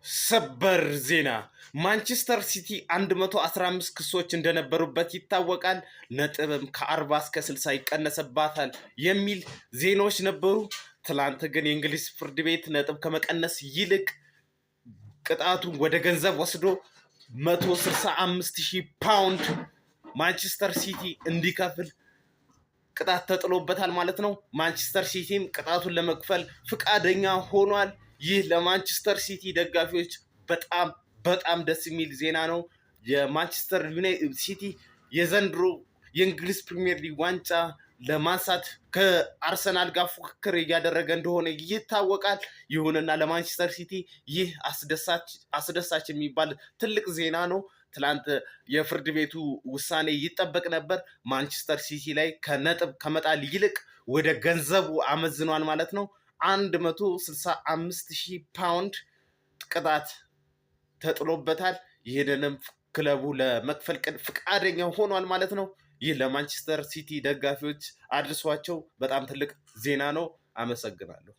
ሰበር ዜና፣ ማንቸስተር ሲቲ 115 ክሶች እንደነበሩበት ይታወቃል። ነጥብም ከ40 እስከ 60 ይቀነስባታል የሚል ዜናዎች ነበሩ። ትላንት ግን የእንግሊዝ ፍርድ ቤት ነጥብ ከመቀነስ ይልቅ ቅጣቱን ወደ ገንዘብ ወስዶ 165 ሺህ ፓውንድ ማንቸስተር ሲቲ እንዲከፍል ቅጣት ተጥሎበታል ማለት ነው። ማንቸስተር ሲቲም ቅጣቱን ለመክፈል ፍቃደኛ ሆኗል። ይህ ለማንቸስተር ሲቲ ደጋፊዎች በጣም በጣም ደስ የሚል ዜና ነው። የማንቸስተር ሲቲ የዘንድሮ የእንግሊዝ ፕሪሚየር ሊግ ዋንጫ ለማንሳት ከአርሰናል ጋር ፉክክር እያደረገ እንደሆነ ይታወቃል። ይሁንና ለማንቸስተር ሲቲ ይህ አስደሳች የሚባል ትልቅ ዜና ነው። ትላንት የፍርድ ቤቱ ውሳኔ ይጠበቅ ነበር። ማንቸስተር ሲቲ ላይ ከነጥብ ከመጣል ይልቅ ወደ ገንዘቡ አመዝኗል ማለት ነው። 165,000 ፓውንድ ቅጣት ተጥሎበታል። ይህንንም ክለቡ ለመክፈል ፍቃደኛ ሆኗል ማለት ነው። ይህ ለማንቸስተር ሲቲ ደጋፊዎች አድርሷቸው በጣም ትልቅ ዜና ነው። አመሰግናለሁ።